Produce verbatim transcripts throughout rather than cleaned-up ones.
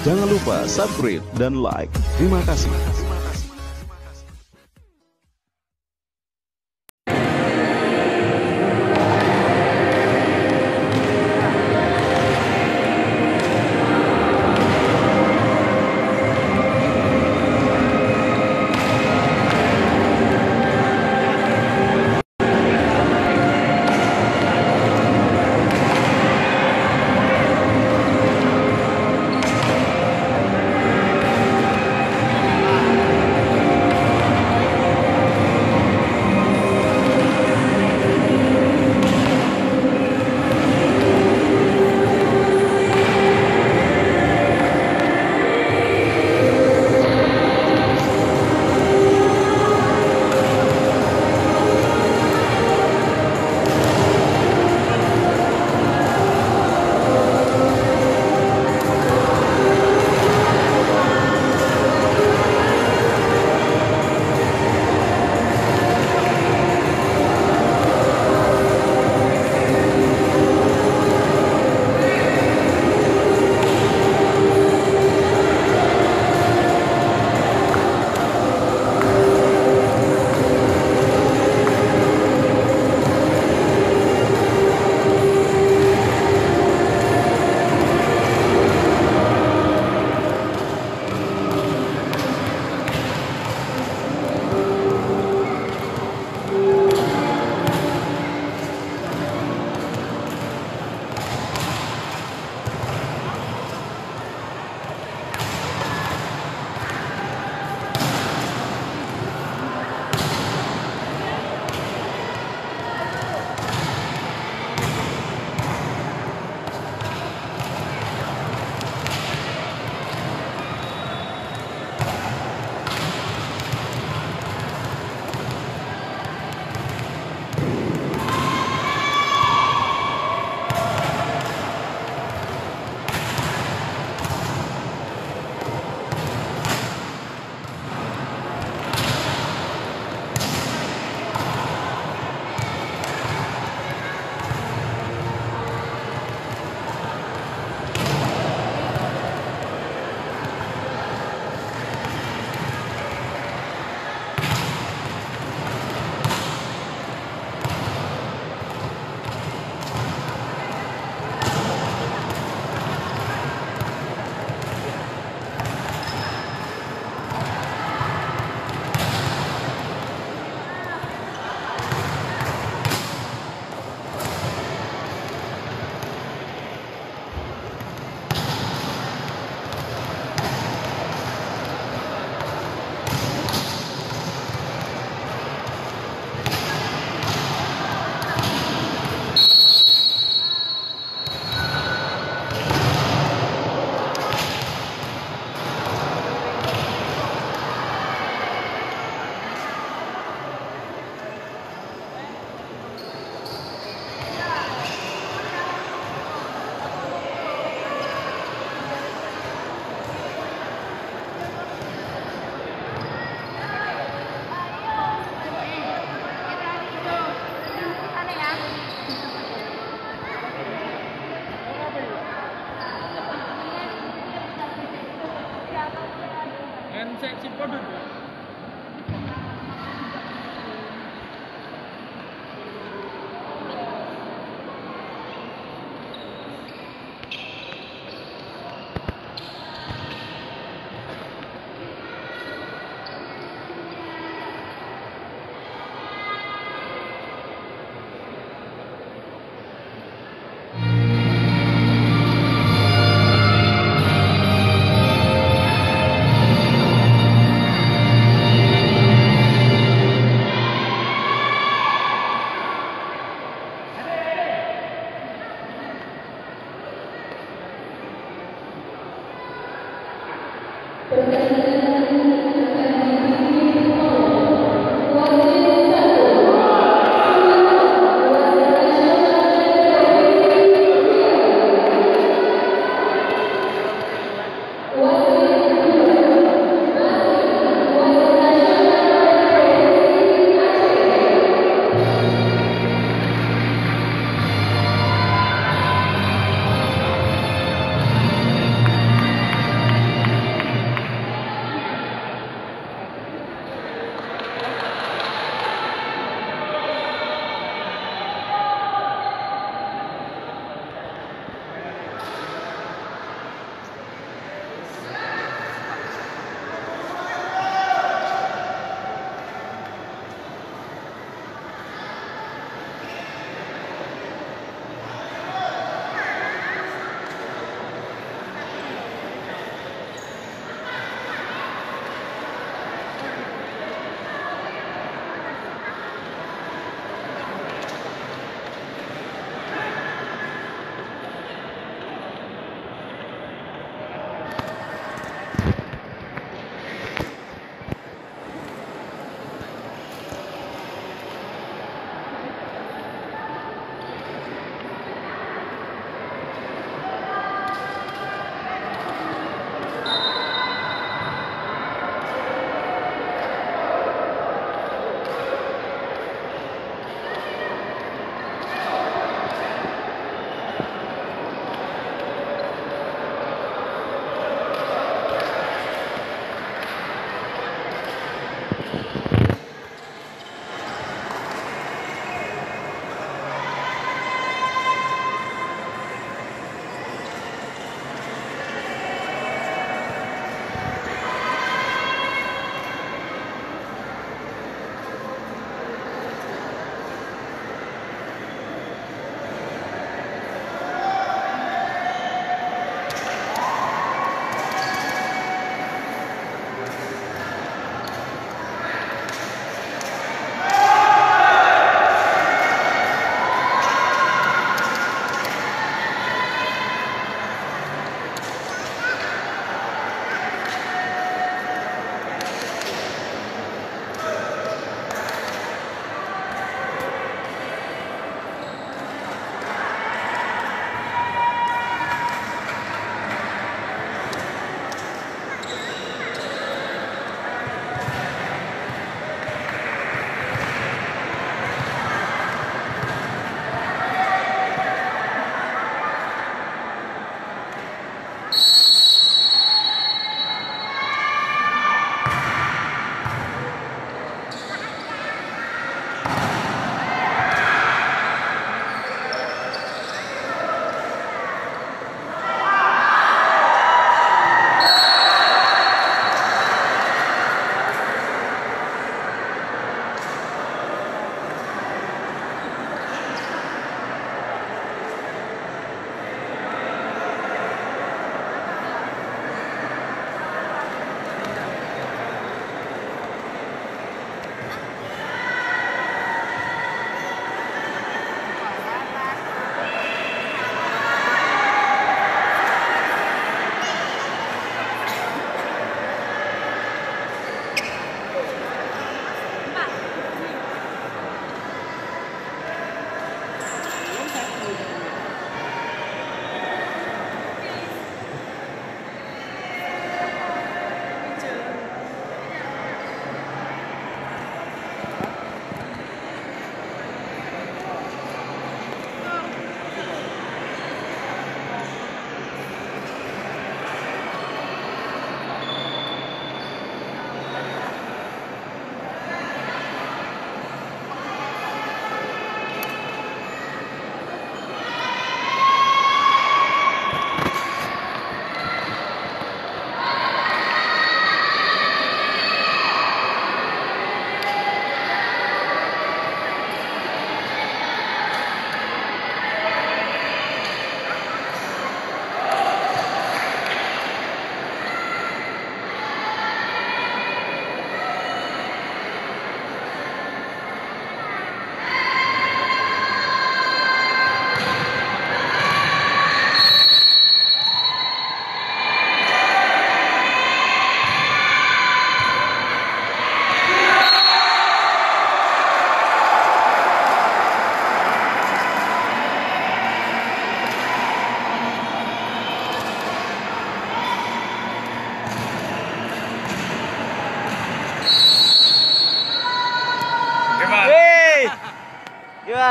Jangan lupa subscribe dan like. Terima kasih.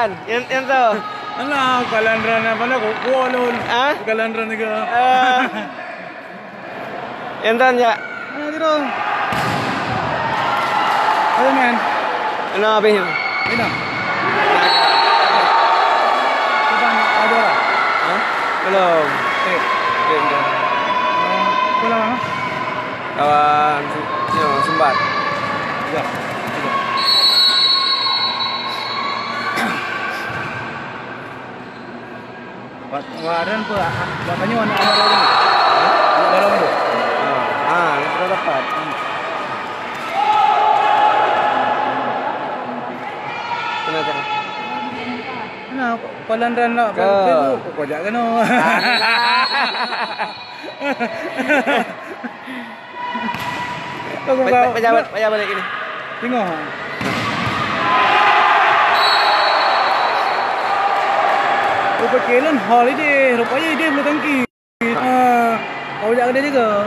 Yan, yan tu. Alah, kalan ran apa nak kok lôn. Ha? Kalan ran ke? Eh. Yan tu ya. Mana tu? Ayo, men. Mana habis? Ini. Bukan ada orang. Ha? Belum. Eh. Belum. Eh, pulang mana? Kawan Su-, yo, Sumbat. Ya. Buat, buat ran apa? Buat banyak anak baru ni. Anak baru tu. Ah, ah, sudah dapat. Kenapa? Kenapa? Palan ran lah. Ke? Kau, kau, kau jak kena. Payah, payah balik ini. Tengok. Rupa Kelen holiday, rupanya dia belum tangki. Ah, kau jak dia juga.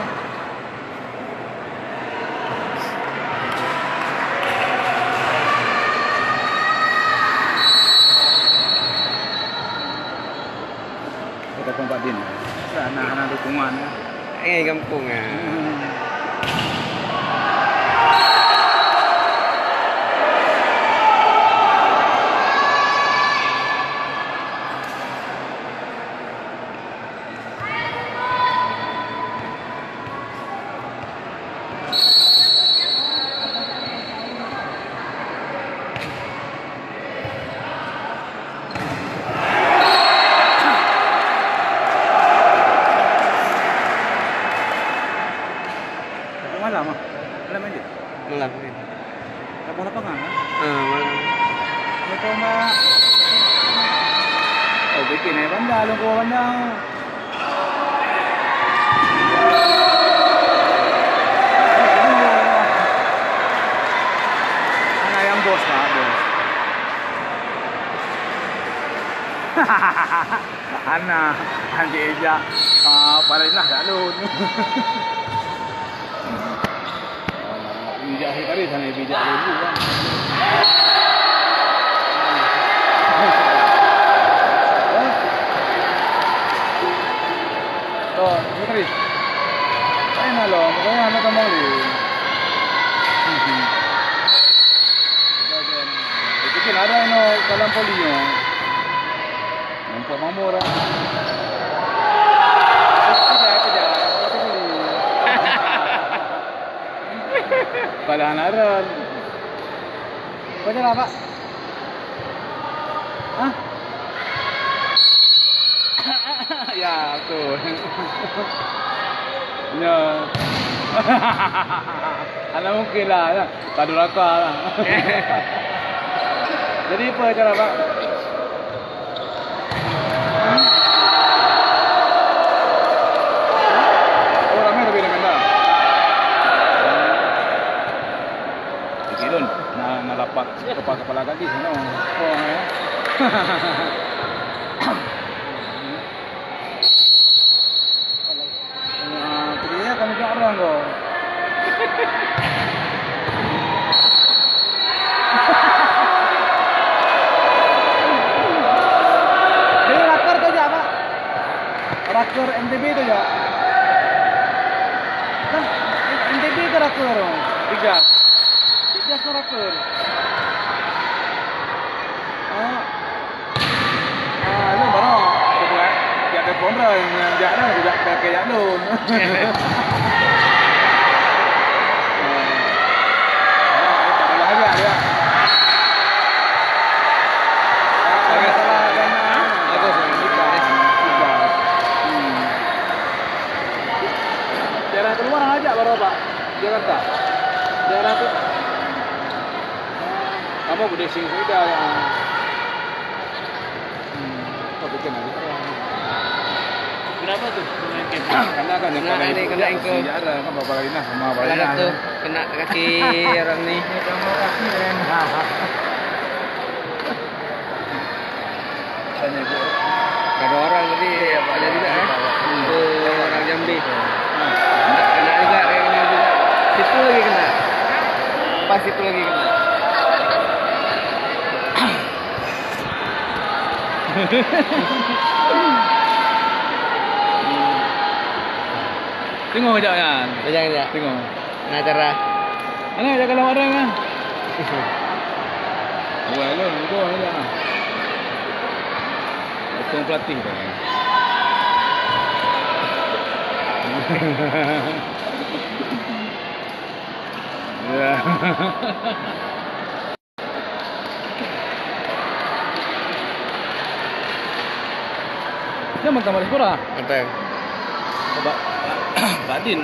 Kata Pak Din, hana, hana dukungan, ya. Eh, gampông, ah. Hmm. Malam ah. Malam aja. Malam ni. Kat bawah lapangan kan? Ah, malam. Betul, Mbak. Oh, bikin air bandar, lungkuh bandar. Hana nyang bos lah, bos. Hana, hanjeuet jak, ah, paling nah dak lôn. Bijak akhé kali sana bijak dulu kan. Toh, ini kali. Saya malam, pokoknya anak tambah ni. Itu kan ada yang dalam poli ni. Nampak mamur ah. Kejap, kejap. Satu kali. Padahal naran. Kau jalan, Pak? Hah? Ya, betul. Ya. Alah mungkin lah, ya. Tak ada raka lah. Jadi apa cara, Pak? Oh, ramai tapi dengan dah. Sikit dun. Nah, nah lapak kepala-kepala kaki sana. Oh, ya. Ah, pergi ya, kamu ke arah kau. Dia raker tu je, Pak. Raker M T B tu je. Kan M T B ke raker? Tiga. Tiga ke raker. Ah. Ah, lôn baroe. Aku buat jak telepon dah, nyang jak dah, aku jak pakai jak lôn. Ah, tak adalah ajak dia. Bagus, bagus. Hmm. Daerah keluar ajak baroe, Pak. Jakarta. Daerah tu. Kamu gede sing sudah. Hmm, kau bikin lagi terang. Kenapa tu? Karena kan yang Kena paling ini, kena ibu engkau. Sejarah kan, bapak lagi nah sama Salah bapak satu, kena kaki orang ni. Tanya ibu. Ada orang tadi, ada juga, eh. Oh, orang Jambi. Kena juga, kena juga. Situ lagi kena. Pas situ lagi kena. Tengok kejap nyan. Kejap, kejap. Tengok. Nah, cara. Mana jak kalau orang kan? Buat lu, buat aja. Bukan pelatih dah. Ya. Dia mentang pada sekolah. Mentang. Sebab Pak Din.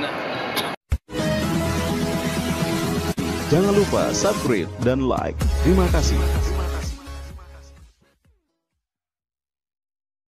Jangan lupa subscribe dan like. Terima kasih.